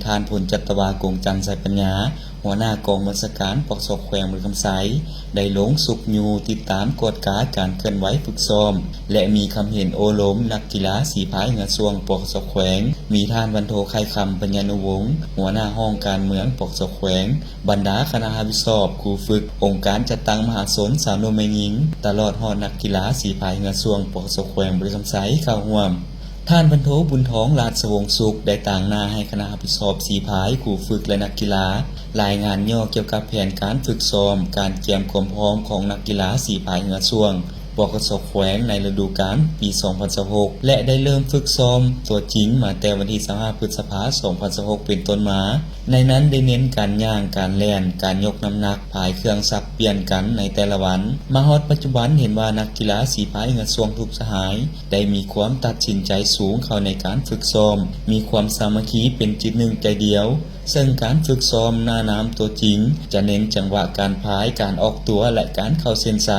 ທ່ານ ພົນຈັດຕະວາ ກົງຈັນ ໄຊປັນຍາ ຫົວໜ້າກອງບັນຊາການ ປກສ ແຂວງບໍລິຄຳໄຊ ໄດ້ລົງຊຸກຍູ້ຕິດຕາມກວດກາການເຄື່ອນໄຫວຝຶກຊ້ອມ ແລະ ມີຄຳເຫັນໂອ້ລົມນັກກິລາສີພາຍເຮືອຊ່ວງ ປກສ ແຂວງ, ມີທ່ານ ພັນໂທ ໄຂ່ຄຳ ປັນຍານຸວົງ ຫົວໜ້າຫ້ອງການເມືອງ ປກສ ແຂວງ, ບັນດາຄະນະຮັບຜິດຊອບ, ຄູຝຶກ, ອົງການຈັດຕັ້ງມະຫາຊົນ, ຊາວໜຸ່ມແມ່ຍິງ, ຕະຫຼອດຮອດນັກກິລາສີພາຍເຮືອຊ່ວງ ປກສ ແຂວງບໍລິຄຳໄຊເຂົ້າຮ່ວມ. ທ່ານ ພັນໂທ ບຸນທອງ ລາດສະວົງສຸກ ໄດ້ຕາງໜ້າໃຫ້ຄະນະຮັບຜິດຊອບສີພາຍ, ຄູຝຶກ ແລະ ນັກກິລາ ລາຍງານຫຍໍ້ກ່ຽວກັບແຜນການຝຶກຊ້ອມ, ການກຽມຄວາມພ້ອມຂອງນັກກິລາສີພາຍເຮືອຊ່ວງ ປກສ ແຂວງ ໃນລະດູການປີສອງພັນຊາວຫົກ ແລະ ໄດ້ເລີ່ມຝຶກຊ້ອມຕົວຈິງມາແຕ່ວັນທີຊາວຫ້າ ພຶດສະພາ ສອງພັນຊາວຫົກ ເປັນຕົ້ນມາ. ໃນນັ້ນໄດ້ເນັ້ນການຍ່າງ, ການແລ່ນ, ການຍົກນ້ຳໜັກ, ພາຍເຄື່ອງສັບປ່ຽນກັນໃນແຕ່ລະວັນ. ມາຮອດປັດຈຸບັນເຫັນວ່ານັກກິລາສີພາຍເຮືອຊ່ວງທຸກສະຫາຍ ໄດ້ມີຄວາມຕັດສິນໃຈສູງເຂົ້າໃນການຝຶກຊ້ອມ, ມີຄວາມສາມັກຄີເປັນຈິດໜຶ່ງໃຈດຽວ, ເຊິ່ງການຝຶກຊ້ອມໜ້ານ້ຳຕົວຈິງ ຈະເນັ້ນຈັງຫວະການພາຍ, ການອອກຕົວ ແລະ ການເຂົ້າເສັ້ນໄຊ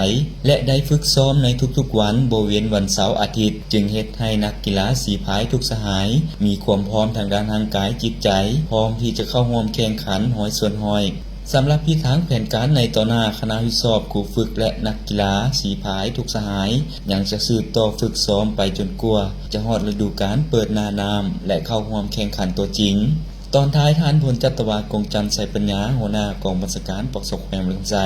ແລະ ໄດ້ຝຶກຊ້ອມໃນທຸກໆວັນ ບໍ່ເວັ້ນວັນເສົາອາທິດ, ຈຶ່ງເຮັດໃຫ້ນັກກິລາສີພາຍທຸກສະຫາຍ ມີຄວາມພ້ອມທາງດ້ານຮ່າງກາຍ, ຈິດໃຈ, ພ້ອມທີ່ຈະເຂົ້າຮ່ວມແຂ່ງຂັນຮ້ອຍສ່ວນຮ້ອຍ. ສຳລັບທິດທາງແຜນການໃນຕໍ່ໜ້າ, ຄະນະຮັບຜິດຊອບ, ຄູຝຶກ ແລະ ນັກກິລາສີພາຍທຸກສະຫາຍ ຍັງຈະສືບຕໍ່ຝຶກຊ້ອມໄປຈົນກວ່າຈະຮອດລະດູການເປີດໜ້ານ້ຳ ແລະ ເຂົ້າຮ່ວມແຂ່ງຂັນຕົວຈິງ. ຕອນທ້າຍ, ທ່ານ ພົນຈັດຕະວາ ກົງຈັນ ໄຊປັນຍາ ຫົວໜ້າກອງບັນຊາການ ປກສ ແຂວງບໍລິຄຳໄຊ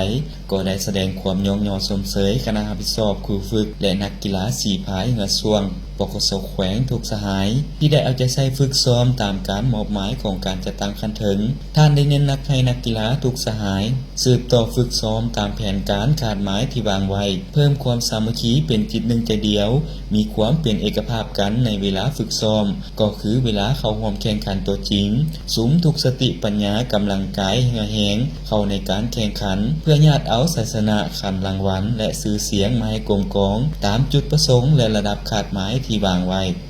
ກໍໄດ້ສະແດງຄວາມຍ້ອງຍໍຊົມເຊີຍຄະນະຮັບຜິດຊອບ, ຄູຝຶກ ແລະ ນັກກິລາສີພາຍເຮືອຊ່ວງ ປກສ ແຂວງທຸກສະຫາຍ ທີ່ໄດ້ເອົາໃຈໃສ່ຝຶກຊ້ອມຕາມການມອບໝາຍຂອງການຈັດຕັ້ງຂັ້ນເທິງ. ທ່ານໄດ້ເນັ້ນໜັກໃຫ້ນັກກິລາທຸກສະຫາຍ ສືບຕໍ່ຝຶກຊ້ອມຕາມແຜນການຄາດໝາຍທີ່ວາງໄວ້, ເພີ່ມຄວາມສາມັກຄີເປັນຈິດໜຶ່ງໃຈດຽວ, ມີຄວາມເປັນເອກະພາບກັນໃນເວລາຝຶກຊ້ອມ, ກໍຄືເວລາເຂົ້າຮ່ວມແຂ່ງຂັນຕົວຈິງ, ສຸມທຸກສະຕິປັນຍາ, ກຳລັງກາຍ, ເຫື່ອແຮງ ເຂົ້າໃນການແຂ່ງຂັນ ເພື່ອຍາດເອົາໄຊຊະນະ, ຂັນລາງວັນ ແລະ ຊື່ສຽງມາໃຫ້ກົມກອງ ຕາມຈຸດປະສົງ ແລະ ລະດັບຄາດໝາຍທີ່ວາງໄວ້.